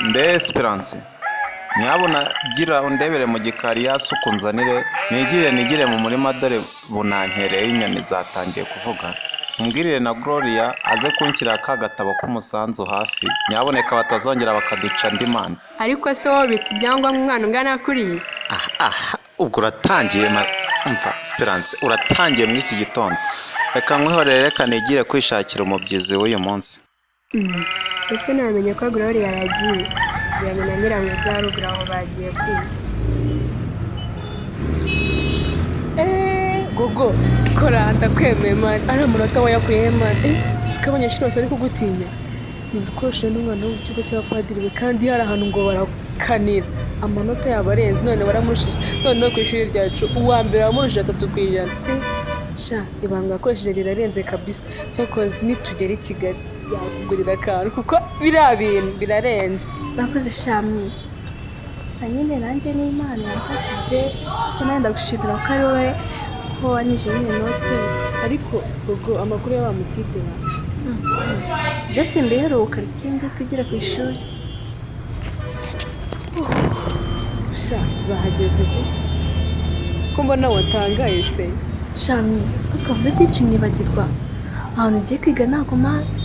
Mbe Esperance, nyabuna gira undebere mu gikari ya suku nzanire, nigire mu murima dore bunankereye inyoni zatangiye kuvuga. Umbwirire na Gloria aze kunshyirira ka gatabo k'umusanzu hafi, nyabuneka batazongera bakaduca andi mande. Ariko se wowe ubitse ibyangombwa umwana ungana kuriya? Aha, aha, ubwo uratangiye umva Esperance, uratangiye muri iki gitondo. Reka nkwihorere, reka nigire kwishakira umubyizi w'uyu munsi. Ese namenye ko Gloria yagiye? Yajyanye na Nyiramwiza haruguru aho bagiye kwiga. Eee, gogo kora ndakwemeye man, ari amanota wayakuye man. Siko abanyeshuri bose bari kugutinya. Uzi ko washoye n'umwana wo mu kigo cy'abapadiri we, kandi hari ahantu ngo barakanira amanota yabo arenze, none waramurushije. Noneho ku ishuri ryacu uwa mbere wamurushije 3%. Sha ibanga wakoresheje rirarenze kabisa. Cyakoze nitugera i Kigali nzakugurira akantu, kuko biriya bintu birarenze. Urakoze shamwe. Na nyine nanjye ni Imana yamfashije, ko nawe ndagushimira ko ari wowe ko wanyije nyine note. Ariko gogo amakuru ya wa mutipe ba Byose mbiheruka, ariko ibyo ngibyo twigira ku ishuri. Sha turahageze pe, ko mbona watangaye se? Shamwe, uzi ko twavuze byinshi nkibagirwa ahantu ugiye kwiga ntabwo mpazi.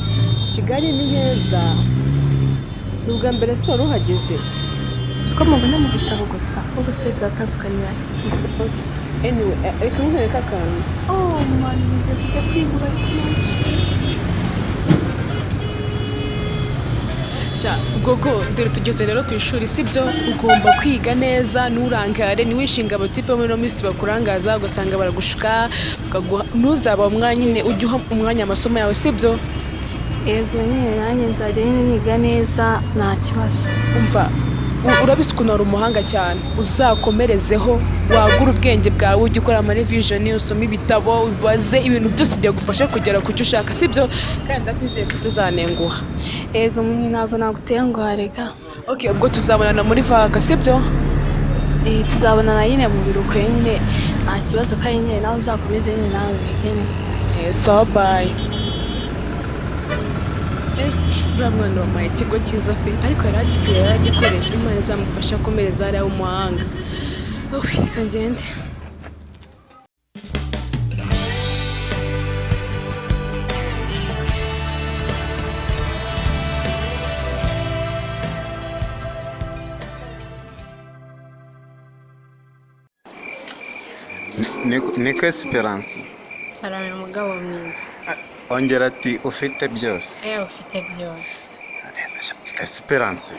Kigali ni heza, ni ubwa mbere se wari uhageze? Uzi ko mubona mu bitabo gusa, ahubwo se turatandukanye. Anyway, reka nkwereke akantu. Oh man, ngiye kujya kwiga ariko menshi. Sha gogo dore tugeze rero ku ishuri, sibyo? Ugomba kwiga neza, nturangare, ntiwishinge abatipe bo muri ino minsi bakurangaza, ugasanga baragushuka bakaguha. Ntuzaba umwanya nyine, ujye uha umwanya amasomo yawe, sibyo? Yego nyine nanjye nzajya nyine niga neza nta kibazo. Umva, urabizi ukuntu wari umuhanga cyane, uzakomerezeho wagure ubwenge bwawe, ujye ukora ama revision, usome ibitabo, ubaze ibintu byose byagufasha kugera ku cyo ushaka, sibyo? Kandi ndakwizeye ko tuzanenguha. Yego mwe ntabwo nagutenguha rega. Okay, ubwo tuzabonana muri vaka, sibyo? Tuzabonana nyine mu biruhuko nyine nta kibazo, kandi nyine nawe uzakomeze nyine nawe wige neza. So bye. Uriya mwana wamuhaye ikigo cyiza pe, ariko yari agikwiye, yari agikoresha. Imana izamufasha akomereza hariya w'umuhanga. Oh, reka ngende. Niko Esperance. Arame mugabo mwiza. Ongera ati ufite byose. Ufite byose. Esperance,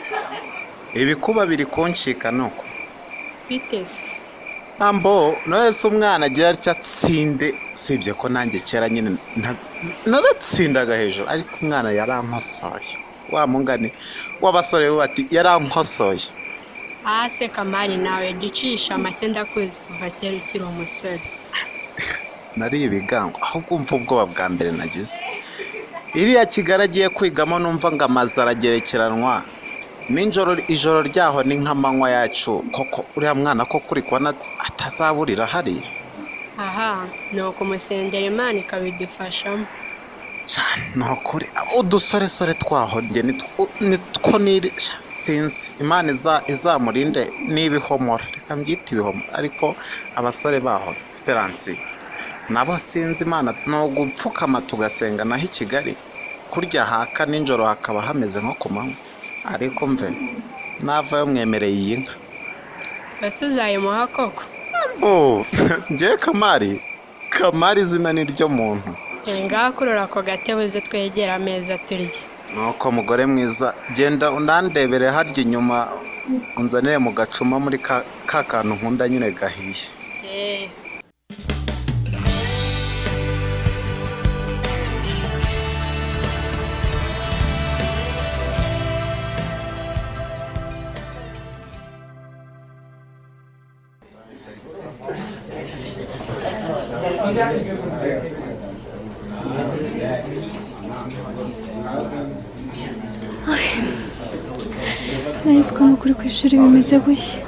ibikuba biri kuncika nuko. Biteze. Ambo, none se umwana agira atya atsinde, sibye ko nanjye kera nyine naratsindaga hejuru, ariko umwana yarankosoye. Wa mungane w'abasore bo bati yarankosoye. Ah se Kamari, nawe jya ucisha make, ndakuzi kuva kera ukiri umusore. Nari ibigango, ahubwo umva ubwoba bwa mbere nagize. Iriya Kigali agiye kwigamo numva ngo amazu aragerekeranwa. Nijoro ijoro ryaho ni nk'amanywa yacu, koko uriya mwana koko uri kubona atazaburira hariya? Aha, ni ukumusengera Imana ikabidufashamo. Ni ukuri udusoresore twaho njye nitwo niri sinzi. Imana izamurinde n'ibihomora, reka mbyite ibihomora, ariko abasore baho Esperance nabo sinzi. Imana ni ugupfukama tugasenga, naho i Kigali kurya haka nijoro hakaba hameze nko ku manywa. Ariko mve navayo mwemereye iyi nka. Ese uzayimuha koko? Oh, njye Kamari, Kamari izina ni ryo muntu. Ngaho kurura ako gatebe uze twegere ameza turye. Nuko mugore mwiza, genda unandebere harya inyuma, unzanire mu gacuma muri ka kantu nkunda nyine gahiye. Sinari nzi ko nukuri ku ishuri bimeze gutya.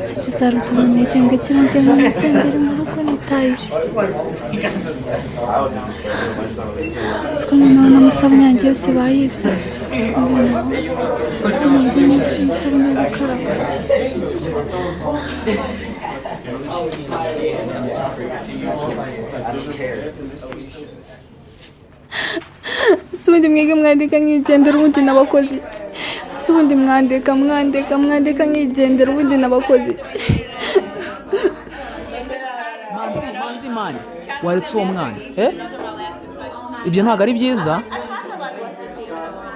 Sicyo uzaruta mu igihembwe kirangiye mu ngere mu rugo nitahije. Siko noneho n'amasabune yanjye yose bayibye. Siko noneho siko nabuze n'isabune yo gukaraba. Si ubundi mwige mwandika nkigendera, ubundi nabakoze iki? Si ubundi mwandika mwandika mwandika nkigendera, ubundi nabakoze iki? Manzi, manzi, mani waretse uwo mwana, eh? Ibyo ntabwo ari byiza.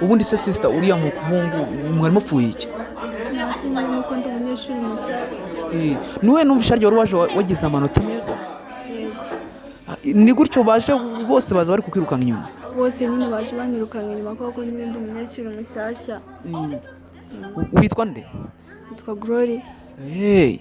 Ubundi se sister, uriya muhungu mwari mupfuye iki? Ntacyo nyine, nuko ndi umunyeshuri mushyashya. Niwe numva isharyo wari waje wagize amanota meza? Yego. Ah, ni gutyo baje bose baza bari kukwirukanka inyuma? Bose nyine baje banyirukanka inyuma kuko nyine ndi umunyeshuri mushyashya. Witwa nde? Nitwa Glory. Hey.